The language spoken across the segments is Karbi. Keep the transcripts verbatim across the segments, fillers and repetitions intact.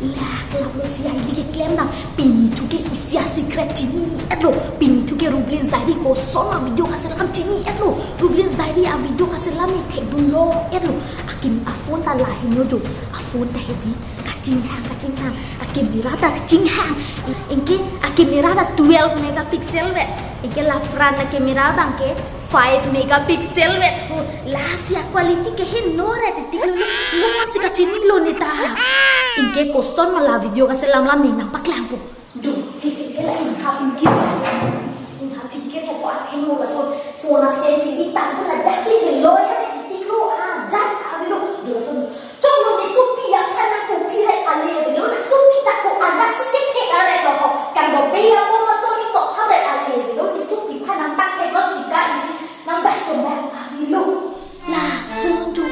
Lak lak lo C I D keklem dam. Pini thu ke isi a-secret chini-etlo. Pini thu ke Rublin's Diary koson a-video kaselam chini-etlo. Rublin's Diary a-video kaselam ni thekdunlo-etlo. Akim a-phone ta lahenlo jo. A-phone ta hedi kachinghang kachinghang. A-camera ta kachinghang. Anke a-camera ta twelve megapixel vet. Anke la front a-camera abang ke five megapixel vet ho. Lasi a-quality ke heno re titik lo le. Non si kachinilo neta. Anke koson ma la video kaselam lam ni nangpaklangpo. Jo, kecil ke la inghap ingkir. Inghap ingkir ko athengno lason phone a-stand chini tangko ladak si helo ya titik lo, ah, jat avelo. Jo lason. Choklo, ne sopi aphan nangkopi ret ale avelo, nang sopi ta ko anak si kethek aret lo ho. Kan bo be ya bo ma soni pok thap ret ale avelo, ne sopi aphan nangpak thek lo sika isi nang bah chom bah avelo. Lason jo.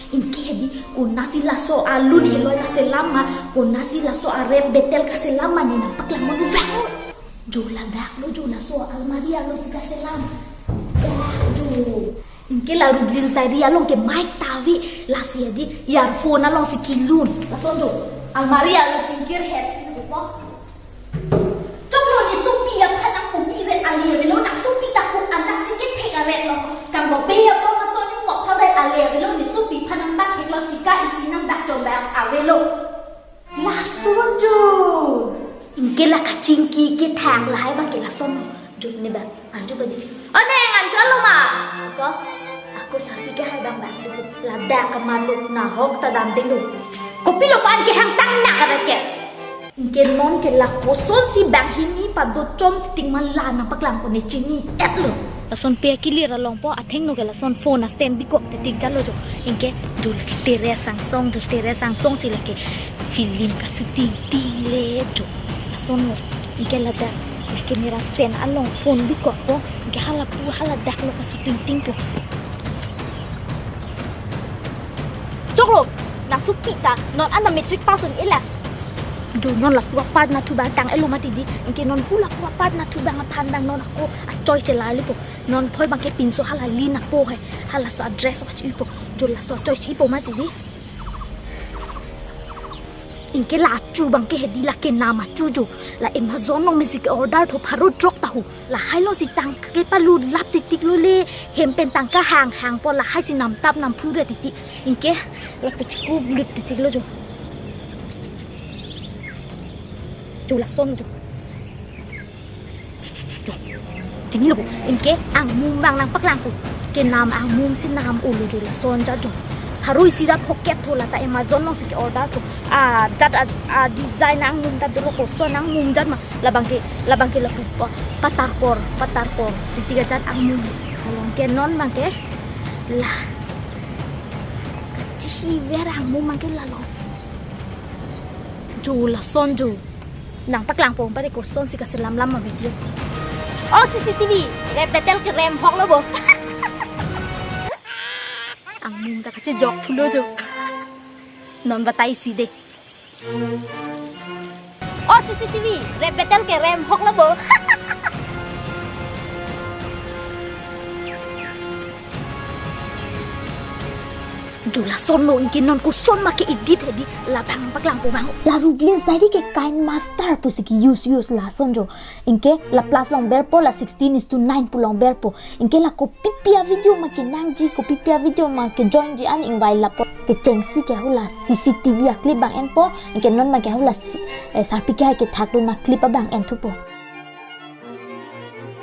Anke hedi konasi laso alun heloi kaselam ma, konasi laso a-rap battle kaselam ma ne nangpaklang mo vang. Jo ladak lo jo laso almari alo si kaselam. Dak jo. Anke la Rublin's Diary along ke mic ta ave, lasi hedi earphone along si kelun. Lason jo. Almari alo chingkir het si jo po. Choklo, ne sopi aphan nangkopi ret ale avelo, nang sopi ta ko anak si kethek aret lo. Kan bo be ya bo ma soni pok thap ret ale avelo, ne sopi aphan nangpak thek lo sika isi nang bah chom bah avelo. Lason jo. Anke la kachingki kethang lahai abang ke lason jo ne ba. Anju badi. O neng, anju alo ma. Ako, ako sapi ke hai bang bang. Ladak kamaluk nahok ta damdelo. Kopilo pan kehang tang na kata ke. Anke non ke la kosonsi banghini pado chom titik ma la nangpaklangpo ne chini-etlo. Lason pe akilir along po athengno ke lason phone a-stand bikok titik jalo jo. Anke dul terrace angsong, dul terrace angsong si lake film ka-shooting ting le jo. Lason lo. Anke ladak la camera stand along phone bikokpo. Anke hala pu hala dak lo ka-shooting tingpo. Choklo, nang sopi ta non an matric pass un-ela. Jo non lapu apart nathu bang tang-etlo mati di. Anke non hu lapu apart nathu bang aphan bang non ako a-choice chelalipo. Non phoi abang ke pinso hala lin apo he. Halaso a-dress ako chipo. Jo laso a-choice chipo mati di. Anke la achu abang ke hedi la kenam achu jo. La Amazon along mesi ke-order tho pharo throk ta ho. Lahai lo si tangka kepalu lap titik lo le. Hem pen tangka hang hangpo lahai si namtap namphu re titik. Anke la puchiku blut titik lo jo. Jo lason jo. Jo. Chinilo ko. Anke angmum bang nangpaklangpo. Kenam angmum si nam olo jo lason jat jo. Harui sirap hoket tho lata Amazon along si ke-order tho. Ah, jat a, a-design angmum ta dolo koson angmum jat ma. Labang ke, labang ke lapu pa, patarkor, patarkor. Titik ajat angmum. Along ke non abang ke. La. Kachihiver angmum abang ke lalo. Jo lason jo. Nangpaklangpo pare kosonsi kaselam lam ma video. O C C T V, rap battle kerem hok lo bo. Angmum ta kachejok thulo jo. Non batai si de. O C C T V, rap battle kerem hok lo bo. Jo lason lo, anke non koson ma ke-edit hedi labang paklangpo bang. La Rublin's Diary ke KineMaster pusi ke-use use lason jo. Anke la plus longberpo, la sixteen is to nine pu longberpo. Anke la kopipi a-video ma kenangji, kopipi a-video ma ke-joinji an ingvai lapu kechengsi ke hula C C T V a-clip bang enpo. Anke non ma ke hula si-, eh, sarpi ke hai kethakdun a-clip abang enthupo.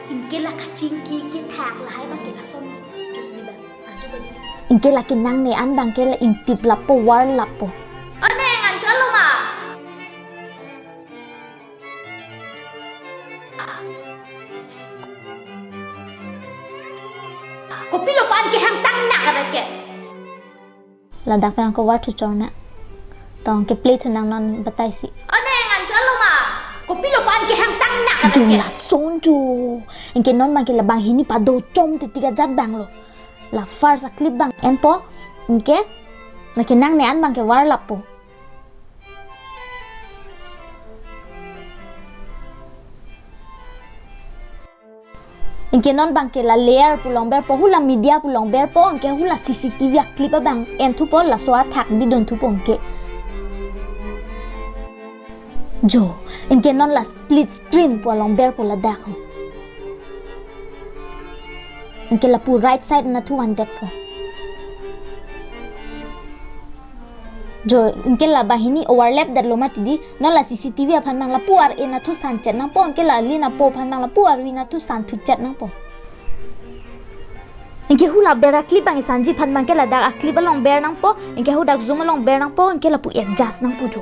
Anke la kachingki kethak lahai abang ke lason. Anke la kenangne an abang ke la ingtip lapo, var lapo. O neng, anju alo ma. Kopilo pan kehang tang na kata ke. Ladak pen ako var thu chor na. Tong ke play thu nang non batai si. O neng, anju alo ma. Kopilo pan kehang tang na kata ke. Jo lason jo. Anke non abang ke labang hini pado chom titik ajat bang lo. La first a-clip bang enpo. Anke la kenangne an abang ke var lapo. Anke non abang ke la layer pu longberpo, hula media pu longberpo, anke hula C C T V a-clip abang enthupo, laso athak bidun thupo anke. Jo, anke non la split screen pu along berpo ladak ho. Anke lapu right side nathu vandet po. Jo, anke la banghini overlap detlo mati di, non la C C T V aphan abang lapu ar-e nathu sanchet nangpo, anke la lin apo aphan abang lapu arvi nathu santhu chet nangpo. Anke hula ber a-clip abang isanji aphan abangke ladak a-clip along ber nangpo, anke hadak zoom along ber nangpo, anke lapu adjust nangpo jo.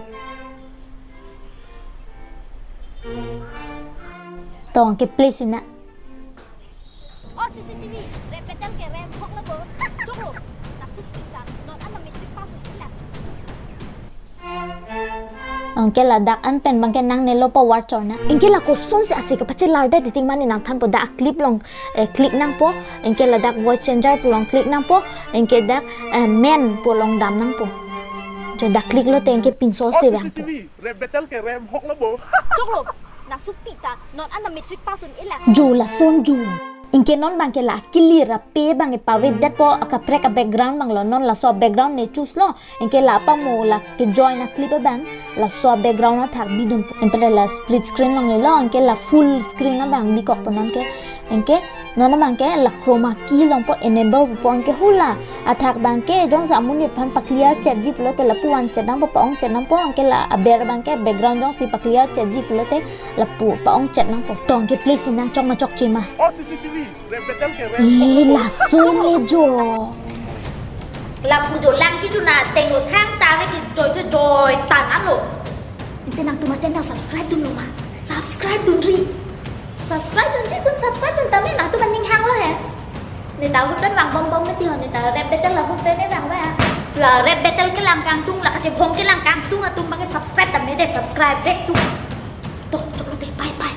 To anke play sinang. Oh, C C T V, rep betel ke rem hok labo. Choklo, ta suk ta, non an matric pass un-e lang. Anke ladak an pen abangke nangnelo power chorna. Anke la kosonsi ase kapachelar det titik mane nangthanpo, dak clip along, eh, click nangpo. Anke ladak voice changer pu along click nangpo. Anke dak, eh, men pu along dam nangpo. Jo dak click lote anke pinso Oh, se C C T V, vangpo. Rep betel ke rem hok labo. Choklo, ta suk ta, non an matric pass un-e lang. Jo lason jo. Anke non abangke la kelir ape abang ipavedetpo, akaprek a-background abanglo, non laso background ne choose lo, anke la pamo la kejoin a-clip abang, laso background athak bidunpo. Anke la split screen longlelo, anke la full screen abang bikokpo nonke. Anke non abangke la chroma key longpo, enable po, anke hula athak abangke jongsi amonit aphan pa-clear chetji pulote lapu vanchet nangpo, pa-ong chet nangpo, anke la aber abangke background jongsi pa-clear chetji pulote lapu pa-ong chet nangpo. To anke play sinang, chok ma chokche ma. Oh, C C T V, rep betel ke rem hok labo. Ih, lason le jo. Lapu jo lang kejuna ateng lo, thangta ave kejoi kejoi tan anlo. Ante nangtum a-channel subscribe dunlo ma? Subscribe dunri. Subscribe dunji, tum subscribe dun tame, nangtum aning hanglo he. Ne ta ahut pen vangbom bom mati ho, ne ta rep betel ahut pen ne vang ba. La rep betel kelang kangtung, la kachebong kelang kangtung atum abangke subscribe tame de, subscribe vek tu. To, choklo te, bye bye.